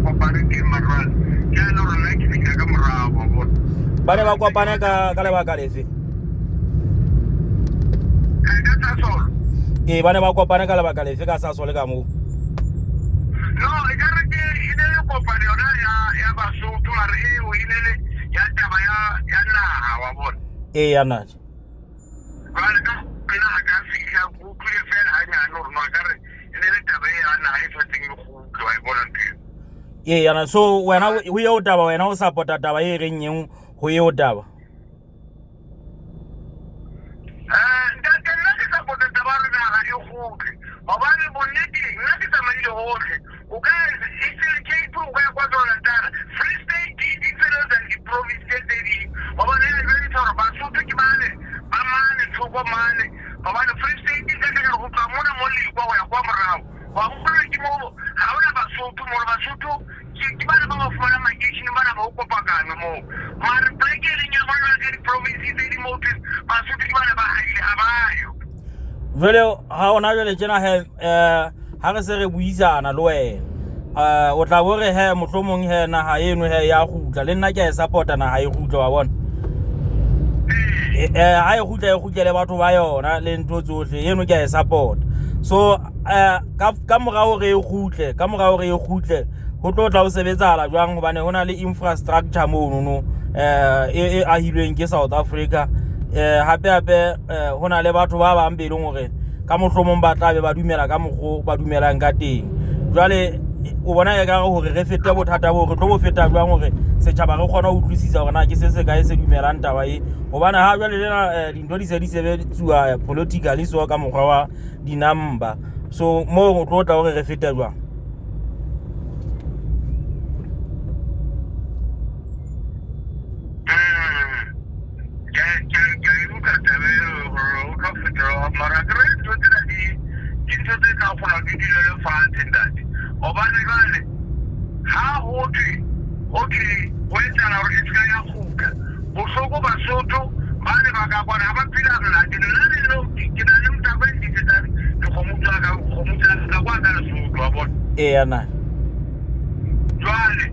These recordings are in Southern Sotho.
kopane teng mara jwale ke ha e le hore nna ke fihla ka morao wa bona. Ba ne ba kopane ka lebaka lefe? Ka Sasol. Ee, ba ne ba kopane ka lebaka lefe ka Sasol ka moo? No, e ka re ke e ne le kopano yona ya Basotho mara eo e ne le ya taba ya naha wa bona. Ee, ya ntate. Jwale ka nna ha ka fihla ke utlwile feela hanyane hore no ekare e ne le taba e ya naha e tshwanetseng e kgutle wa e bona ntho eo. Ee, yana so wena ho eo taba wena o support-a taba e reng eng ho eo taba? Ntate nna ke support-a taba ya hore naha e kgutle hobane bonneteng nna ke tsamaile hohle o ka ya Eastern Cape o ka ya KwaZulu-Natal Free State di feletsa le di-province tse ding hobane ya jwetsa hore Basotho ke bale ba mane thoko mane hobane Free State ka ka ho tloha mona mo Lekwa ho ya kwa morao wa bona ke mo ha hona Basotho mo Basotho ke bana ba ba fumanang makeisheneng bana ba ho kopakano moo mare poleke e leng ya bona ka di-province tse ding mo thweng Basotho ke bana ba haile ha bayo. Jwale ha ona jwale tjena he ha re se re buisana le wena o tla bo re he mohlomong he naha eno he ya kgutla le nna ke a e support-a naha e kgutle wa bona. Ha e kgutla e kgutlele batho ba yona le ntho tsohle eno ke a e support-a. So ka mora hore e kgutle ka mora hore e kgutle ho tlo tla ho sebetsahala jwang hobane ho na le infrastructure monono e ahilweng ke South Africa. Hape hape ho na le batho ba bang be leng hore ka mohlomong ba tla be ba dumela ka mokgo ba dumelang ka teng. Jwale o bona ekare hore re fete bothata boo re tlo bo feta jwang hore setjhaba re kgone ho utlwisisa hore na ke se se kae se dumelang taba e hobane ha jwale lena dintho di se di sebetsuwa politically so ka mokgwa wa di-number so moo o tlo tla hore re fete jwang? Ke a e utlwa taba eo hore o tlo fetola mara akere ntho tsena di ke ntho tse tla kgona di dulele fatshe ntate hobane jwale ha ho thwe okay ho etsahala hore e seka ya kgutla bohloko Basotho ba ne ba ka kwana ha ba phela monate nna le no ke na le motako e nkisetsang dikgomo tsa ka kgomo tsa ka kwa ka Lesotho wa bona. Eya na. Jwale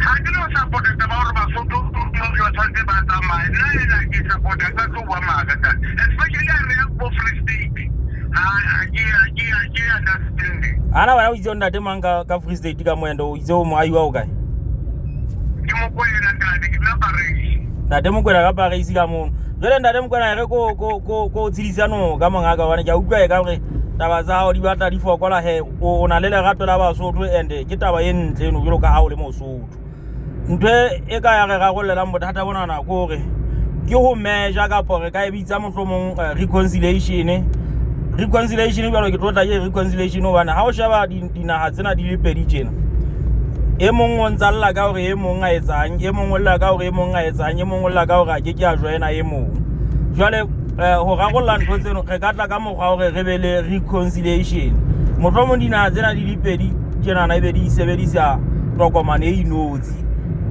ha ke no support-a taba ya hore Basotho ba tshwanetse ba tsamaye nna ena ke support-a ka tlo bua maaka ntate especially ha re ya bo Free State ha ke understand. Ana wena o itse o ntate mang ka Free State ka moento o itse o moahi wa o kae? Ke Mokwena ntate ke dula Paris. Ntate Mokwena ka Paris ka mono. Jwale ntate Mokwena e re ko tshedisa noka mongaka hobane ke a utlwa e ka hore taba tsa hao di batla di fokola he o na le lerato la Basotho and ke taba e ntle eno jwalo ka ha o le Mosotho. Ntho e ka ya re rarollelang bothata bonana ke hore ke ho measure kapo re ka e bitsa mohlomong reconciliation. Reconciliation jwalo ke tlo tla ke reconciliation hobane ha o sheba dinaha tsena di le pedi tjena e mong o ntsa lla ka hore e mong a etsang e mong o lla ka hore e mong a etsang e mong o lla ka hore a ke ke a joina e mong. Jwale ho rarolla ntho tseno re ka tla ka mokgwa hore re be le reconciliation. Mohlomong dinaha tsena di le pedi tjenana ebe di sebedisa tokomane e inotsi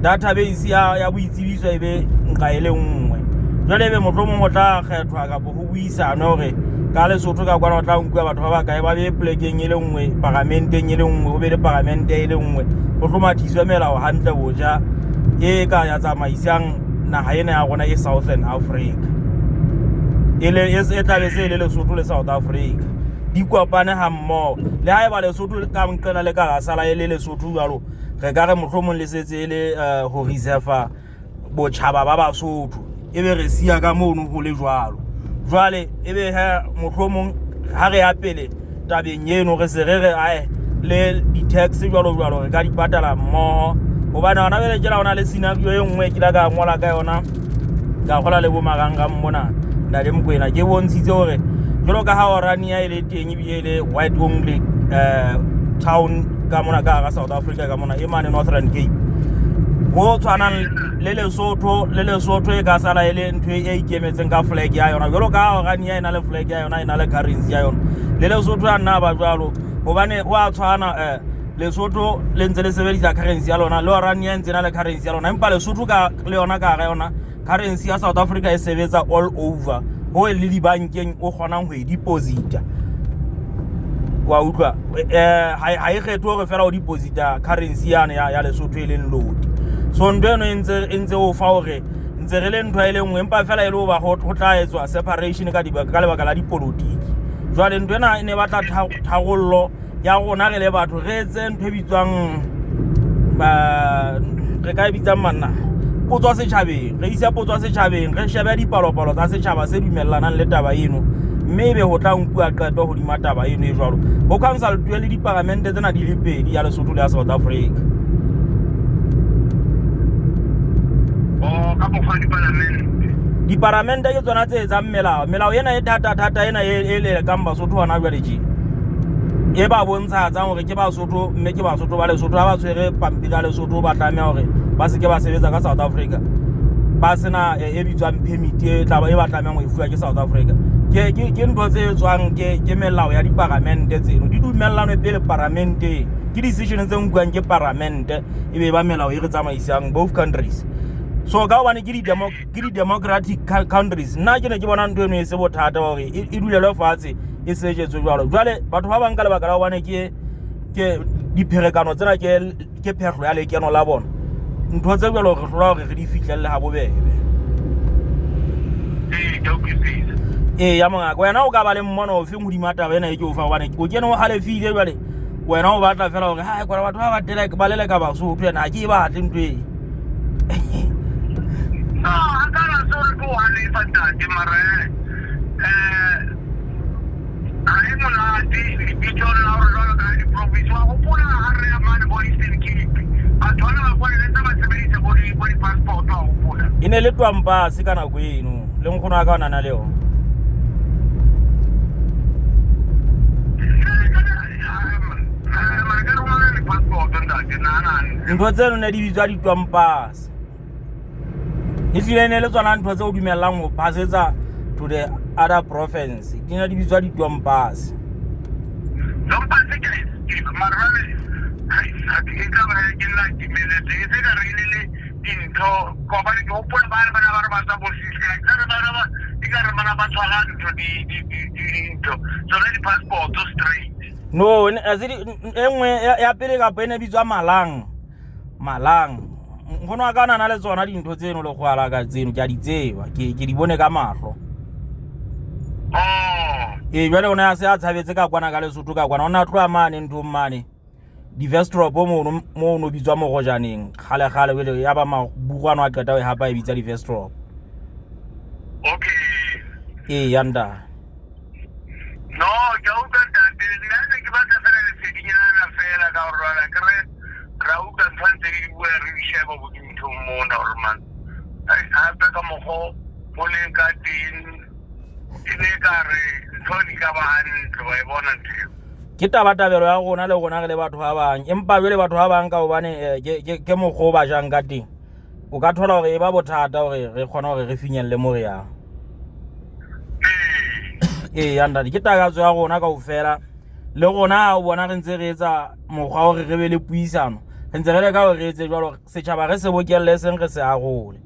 database ya boitsebiso e be nqa e le nngwe. Jwale ebe mohlomong ho tla kgethwa kapo ho buisanwe hore ka Lesotho ka kwana ho tla nkuwa batho ba bakae ba be polekeng e le nngwe paramenteng e le nngwe ho be le paramente e le nngwe ho hlomathiswe melao hantle botjha e ka ya tsamaisang naha ena ya rona e Southern Africa e le e tla be se le Lesotho le South Africa di kopane ha mmoho le haeba Lesotho ka nqela le ka la sala e le Lesotho jwalo re ka re mohlomong le setse e le ho reserve botjhaba ba Basotho ebe re siya ka mono ho le jwalo. Jwale ebe he mohlomong ha re ya pele tabeng eno re se re re ae le di-tax jwalo jwalo re ka di patala mmoho hobane hona jwale tjena hona le scenario e nngwe ke la ka ngola ka yona ka ngola le bo marangrang mona Ntate Mokoena ke bontshitse hore jwalo ka ha Orania e le teng ebile e le white only town ka mona ka hara South Africa ka mona e mane Northern Cape ho tshwanang le Lesotho le Lesotho e ka sala e le ntho e ikemetseng ka flag ya yona jwalo ka Orania e na le flag ya yona e na le currency ya yona le Lesotho ya nna ba jwalo hobane ho a tshwana Lesotho le ntse le sebedisa currency ya lona le Orania e ntse na le currency ya lona empa Lesotho ka le yona ka hara yona currency ya South Africa e sebetsa all over ho le dibankeng o kgonang ho e deposita. Wa utlwa, ha e kgethe hore fela o deposita currency yane ya Lesotho e leng lodi. So ntho eno e ntse o fa hore ntse re le ntho e le nngwe, empa fela e le hoba ho tla etswa separation ka lebaka la dipolotiki. Jwale ntho ena e ne batla tharollo ya rona re le batho, re etse ntho e bitswang re ka e bitsang manna potso setjhabeng, re ise potso setjhabeng, re shebe dipalopalo tsa setjhaba se dumellanang le taba eno, mme ebe ho tla nkuwa qeto hodima taba eno e jwalo. Ho consultuwe le diparamente tsena di le pedi, ya Lesotho le ya South Africa. Oh, ka mokgwa diparamente. Diparamente ke tsona tse etsang melao. Melao ena e thata-thata ena e lelekang Basotho hona jwale tje, e ba bontshatsang hore ke Basotho, mme ke Basotho ba Lesotho. Ha ba tshwere pampiri ya Lesotho, ba tlameha hore ba se ke ba sebetsa ka South Africa ba sena e bitswang permit e tla e ba tlamehang ho e fuwa ke South Africa. Ke ntho tse tswang ke melao ya diparamente tseno, di dumellanwe pele paramenteng, ke decision tse nkuwang ke paramente, e be ba melao e re tsamaisang both countries. So ka hobane ke di-democratic countries, nna ke ne ke bona ntho eno e se bothata hore e dulelwe fatshe e sejetswe jwalo. Jwale batho ba bang ka lebaka la hobane ke dipherekano tsena ke phehlo ya lekeno la bona, ntho tse jwalo re hlola hore re di fihlelle ha bobebe. Ee, ke a utlwisisa. Ee, ya mongaka, wena o ka ba le mmono ofeng hodima taba ena e ke o fa, hobane o kene o halefile jwale, wena o batla fela hore hai kwana batho ba ba leleka Basotho, ena ha ke e batle ntho e. No, ha ka ra se hore ke o halefa ntate, mara ha e monate lebitso la hore jwalo ka di-province. Wa hopola ha re ya mane bo Eastern Cape, batho bana ba kwana ne ntse ba sebedisa bo di-passport, wa hopola? E ne le twampase ka nako eno, le nkgono wa ka o na na le yona. Ntho tseno ne di bitswa ditwampase, e hlile ne le tsona ntho tse o dumellang ho pasetsa to the other province, di ne di bitswa ditwampase. Tompase ke mara jwale e tla ba ke nna timeletse, e se ka re e le dintho, hobane ke hopola ba re bana ba re ba tswa bo Ciskei, ka re bana ba e ka re bana ba tshwara ntho dintho tsona di-passport straight. No, e nngwe ya pele kapa e ne bitswa Malang. Malang. Nkgono wa ka o na le tsona dintho tseno le kgoala ka tseno, ke a di tseba, ke di bone ka mahlo. Oh. Ee, jwale o ne a se a tshabetse ka kwana ka Lesotho ka kwana, o ne a tloha mane nthong mane Diverstrop mono, mo no bitswa Mogojaneng kgale kgale, jwale ya ba maburu ano a qeta ho e hapa e bitsa Diverstrop. Okay. Ee, ya ntate. No, ke a utlwa ntate, nna ne ke batla fela lesedinyana fela ka gore jwale ke re ra utlwa ntho ntse di bua re di sheba bo dinthong mona hore man hape ka mokgwa o leng ka teng e ne ka re ntho di ka ba hantle, wa e bona ntho eo. Ke tabatabelo ya rona le rona re le batho ba bang, empa jwale batho ba bang ka hobane ke mokgwa o ba jang ka teng, o ka thola hore e ba bothata hore re kgone hore re finyelle mo re yang. Ee, ya ntate, ke takatso ya rona kaofela. Le rona ha o bona re ntse re etsa mokgwa hore re be le puisano, re ntse re leka hore re etse jwalo, setjhaba re se bokelle, seng re se arole.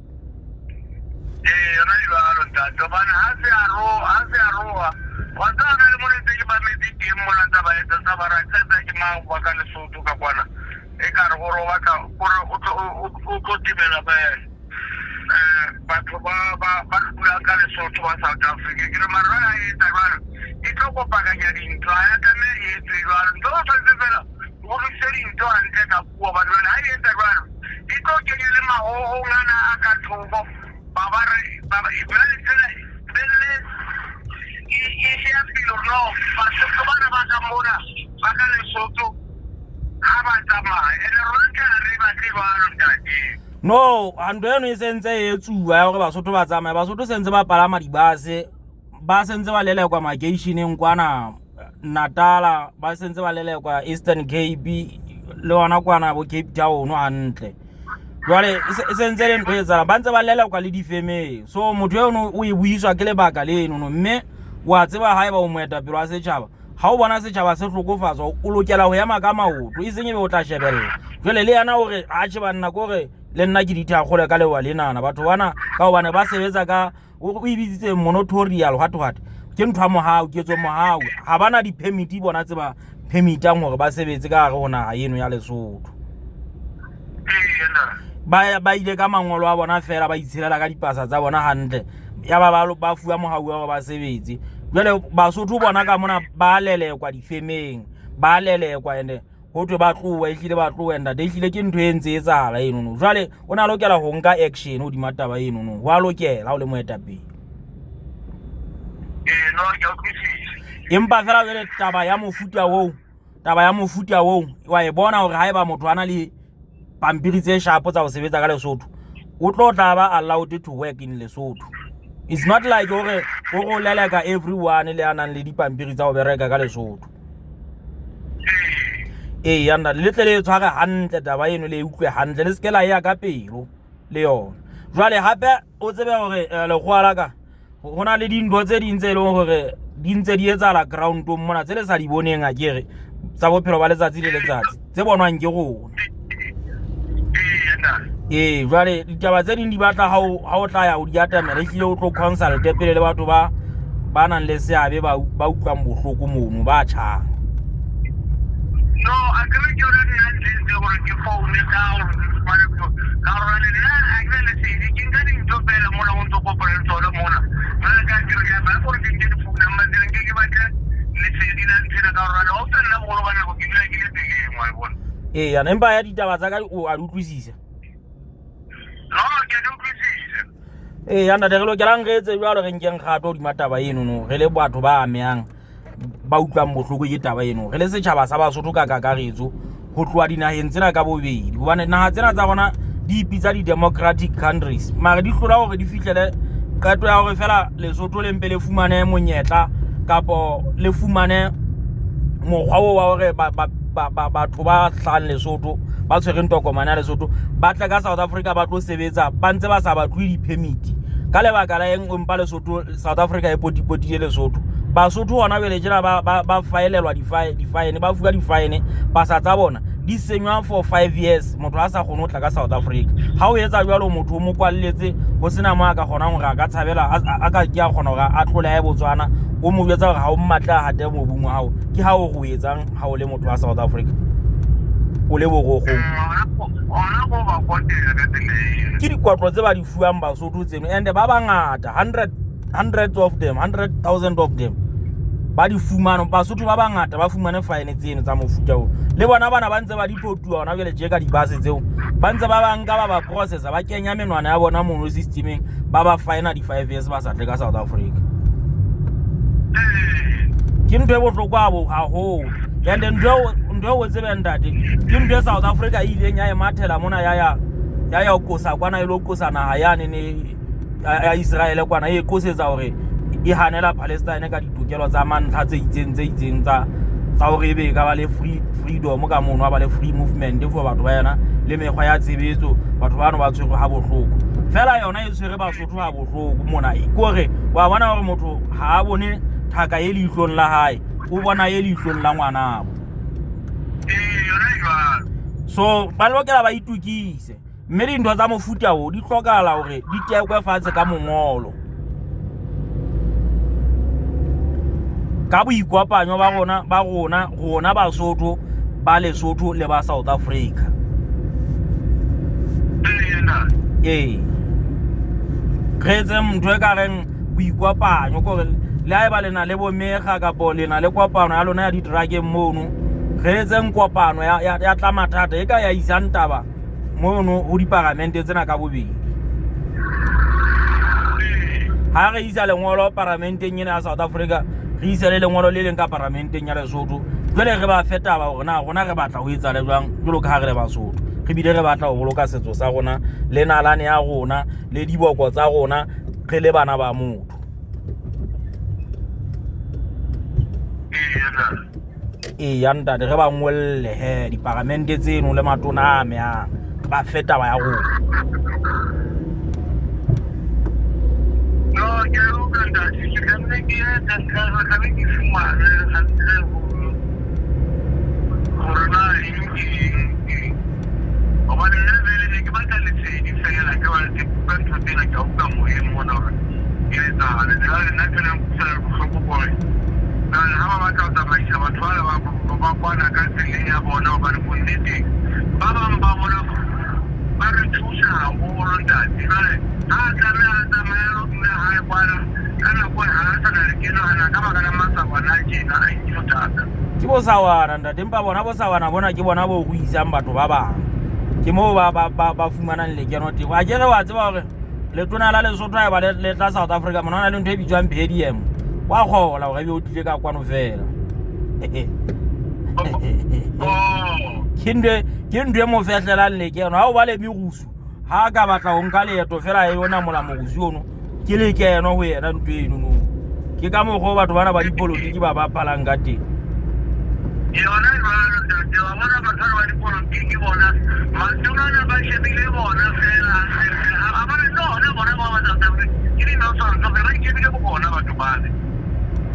Ee, yona jwalo ntate, hobane ha se aroha, wa tseba na le mona ntse ke mametse teng mona ntse ba etsa tsa ba ra qeta ke mang wa ka Lesotho ka kwana, e ka re gore o batla gore o tlo tebela batho ba dulang ka Lesotho ba South Africa. Ke re mara jwale ha e etsa jwalo e tlo kopakanya dintho, ha ya tlameha e etswe jwalo. Ntho o tshwanetse fela o lokise dintho hantle ka puo, hobane jwale ha e etsa jwalo e tlo kenya le mahohong ana a ka thoko, ba ba re jwale tsena belle e ya pele hore no Basotho bana ba ka mona ba ka Lesotho ha ba tsamaye, ene rona ntho ha re batle jwalo ntate. No, ntho eno e sentse e etsuwa ya hore Basotho ba tsamaye. Basotho sentse ba palama dibase, ba sentse ba lelekwa makeisheneng kwana Natala, ba sentse ba lelekwa Eastern Cape le hona kwana bo Cape Town hantle. Jwale e sentse le ntho e etsahalang, ba ntse ba lelekwa le difemeng. So motho eno o e buiswa ke lebaka leno no, mme wa tseba haeba o moetapele wa setjhaba, ha o bona setjhaba se hlokofatswa, o lokela ho ema ka maoto, e seng ebe o tla shebella. Jwale le yena o re atjhe banna, ke hore le nna ke dithakgole ka lewa lenana. Batho bana ka hobane ba sebetsa ka o e bitsitse monotorial what what. Ke ntho ya mohau, ketso mohau. Ha ba na di-permit bona tse ba permitang hore ba sebetse ka hare ho naha eno ya Lesotho. Ba ile ka mangolo a bona fela, ba itshelela ka dipasa tsa bona hantle, ya ba ba fuwa mohau wa hore ba sebetse. Jwale Basotho bona ka mona ba lelekwa difemeng, ba lelekwa ene ho thwe ba tlohe, ehlile ba tlohe ntate, ehlile ke ntho e ntse e etsahala enono. Jwale o na lokela ho nka action hodima taba enono, ho a lokela ha o le moetapele. Ee, no, ke a utlwisisa. Empa fela jwale taba ya mofuta oo, taba ya mofuta oo wa e bona hore haeba motho a na le pampiri tse sharp tsa ho sebetsa ka Lesotho, o tlo tla ba allowed to work in Lesotho. It's not like hore o re o leleka everyone le a nang le dipampiri tsa ho bereka ka Lesotho. Ee, ya ntate, le tle le e tshware hantle taba eno, le e utlwe hantle, le seke la ya ka pelo le yona. Jwale hape o tsebe hore lekgowa la ka ho na le dintho tse ding tse leng hore di ntse di etsahala ground-ong mona tse le sa di boneng akere, tsa bophelo ba letsatsi le letsatsi tse bonwang ke rona. Ee, jwale ditaba tse ding di batla ha o tla ya o di atamela, ehlile o tlo consulte pele le batho ba nang le seabe, ba utlwang bohloko mono, ba tjhang. No, a ke re ke yona nna ntse gore ke foune ka gore ke fumane ka gore jwale nna ha ke na lesedi, ke nka dintho fela mona o ntso kopana le tsona mona. Jwale ka ke re ke ba gore ke nke di-phone number tsena, nke ke batle lesedi la nthwena ka gore jwale ha o sa nna boholo ba nako ke dula ke le tseleng, wa e bona. Ee, yana empa ya ditaba tsa ka o a di utlwisisa? No, ke a di utlwisisa. Ee, ya ntate, re lokelang re etse jwalo, re nkeng kgato hodima taba eno no, re le batho ba amehang, ba utlwang bohloko ke taba eno, re le setjhaba sa Basotho ka kakaretso, ho tloha dinaheng tsena ka bobedi, hobane naha tsena tsa rona di ipitsa di-democratic countries, mare di hlola hore di fihlele qeto ya hore fela Lesotho le mpe le fumane monyetla kapo le fumane mokgwa oo wa hore batho ba hlahang Lesotho, ba tshwereng tokomane ya Lesotho, ba tle ka South Africa ba tlo sebetsa, ba ntse ba sa batlwe di-permit. Ka lebaka la eng empa Lesotho, South Africa e potipotile Lesotho? Basotho hona jwale tjena ba faelelwa di-fine, ba fuwa di-fine, pasa tsa bona di senywa for 5 years, motho a sa kgone ho tla ka South Africa. Ha o etsa jwalo, motho o mo kwalletse ho sena mo a ka kgonang hore a ka tshabela, a ka ke a kgona hore a tlole a ye Botswana, o mo jwetsa hore ha o mmatle a hate mobung wa hao. Ke ha o re o etsang ha o le motho wa South Africa, o le borokgong? Ke dikotlo tse ba di fuwang Basotho tseno, and ba bangata, hundreds of them, 100,000 of them ba di fumane. Basotho ba bangata ba fumane fine tseno tsa mofuta oo. Le bona bana ba ntse ba di potuwa hona jwale tje ka di-bus tseo, ba ntse ba ba nka ba ba processa, ba kenya menwana ya bona mono systemeng, ba ba fina di-5 years ba sa tle ka South Africa. Ke ntho e bohloko haholo. And ntho eo o tsebe ntate, ke ntho e South Africa e ileng ya e mathela mona, ya ya ho qosa kwana, e lo qosa naha yane ne ya Israel kwana, e qosetsa hore e hanela Palestine ka ditokelo tsa mantlha tse itseng tse itseng tsa hore ebe e ka ba le freedom ka mono, ba le free movement for batho ba yona le mekgwa ya tshebetso. Batho bano ba tshwerwe ha bohloko fela, yona e tshwere Basotho ha bohloko mona. Ke hore wa bona hore motho ha a bone thaka e leihlong la hae, o bona e leihlong la ngwanabo. So ba lokela ba itokise, mme dintho tsa mofuta o di hlokahala hore di tekwe fatshe ka mongolo, ka boikopanyo ba rona, ba rona rona Basotho ba Lesotho le ba South Africa. Ee, re etse ntho e ka reng boikopanyo, ke hore le haeba le na le bomekga kapo le na le kopano ya lona ya diterakeng mono, re etseng kopano ya tla mathata e ka ya isang taba mono ho diparamente tsena ka bobedi. Ha re isa lengolo paramenteng ena ya South Africa, re ise le lengolo le leng ka paramenteng ya Lesotho, jwale re ba fe taba hore na rona re batla ho etsa le jwang jwalo ka ha re le Basotho, re bile re batla ho boloka setso sa rona le nalane ya rona le diboko tsa rona, re le bana ba motho. Ee ya ntate, re ba ngolle he diparamente tseno le matona a amehang, ba fe taba ya rona. No, ke a utlwa ntate, ke tlamehile ke tlamehile ke fumane hantle hore na eng ke eng. Hobane nna jwale ne ke batla lesedi fela, ke hobane ke utlwa ntho tsena, ke a utlwa moyeng mona hore e etsahale. Jwale nna tsena nkutlwisa bohloko ko bona hobane bonneteng ba bang ba bona ba re thusa haholo ntate. Jwale ha a tlameha a tsamaye a lo dula hae kwana ka nako e ha a sa na lekeno hana ka baka la masawana a tjena a ke bothata. Ke bosawana ntate, empa bona bosawana bona ke bona bo ruisang batho ba bang. Ke moo ba ba ba, ba fumanang lekeno teng. A kere wa tseba hore letona la Lesotho haeba le, le tla South Africa mona ho na le ntho e bitswang per diem. Wa kgola hore ebe o tlile ka kwano fela. Oh. Ke ntho e- ke ntho e mo fehlelang lekeno. Ha o ba le merusu, ha a ka batla ho nka leeto fela e yona mola morusu ono, ke lekeno ho yena ntho eno no. Ke ka mokgwa o batho bana ba dipolotiki ba bapalang ka teng. Yona jwalo ntate, wa bona batho ba dipolotiki bona matonana ba shebile bona fela hantle. Ha ba re no hona bona ba ba South Africa ke di-nonsense ba ikebile bo bona batho bale.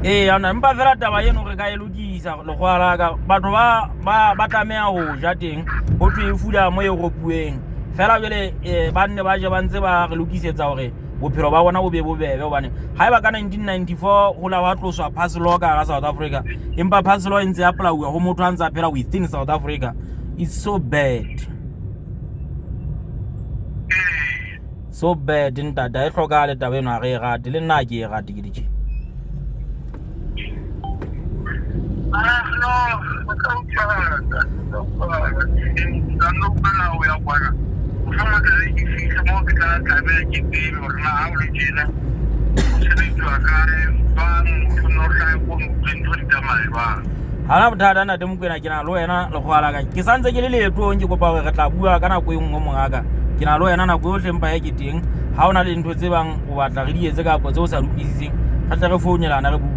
Ee, ana empa fela taba eno re ka e lokisa lekgowa la ka. Batho ba ba ba tlameha ho ja teng, ho thwe e fula mo e ropuweng. Fela jwale ba nne ba je ba ntse ba re lokisetsa hore bophelo ba bona bo be bobebe hobane haeba ka 1994 ho la wa tloswa pass law ka hara South Africa, empa pass law e ntse ya polauwa ho motho a ntse a phela within South Africa. It's so bad. So bad ntate, ha e hlokahale taba eno, ha re e rate. Le nna ha ke e rate ke le tje. Ah, no, o tla utlwahala, ntate, o tla utlwahala. Ka nna utlwela ho ya kwana. Mohlomong tla be ke fihle moo ke tla tlameha ke tsebe hore na ha o le tjena o sebetsuwa kae, jwang, motho o no hlahe ko utlwe ntho di tsamaya jwang. Ha na bothata ntate Mokwena, ke na le wena lekgowa la ka. Ke santse ke le leetong, ke kopa hore re tla bua ka nako e nngwe mongaka. Ke na le wena nako yohle empa he ke teng. Ha o na le ntho tse bang o batla re di etse kapa tse o sa di utlwisiseng, re tle re founelana re bue.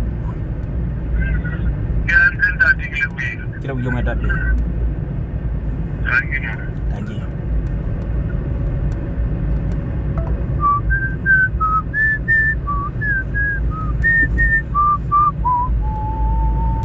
Ke hantle ntate, ke lebohile. Ke lebohile moetapele. Thank you. Thank you.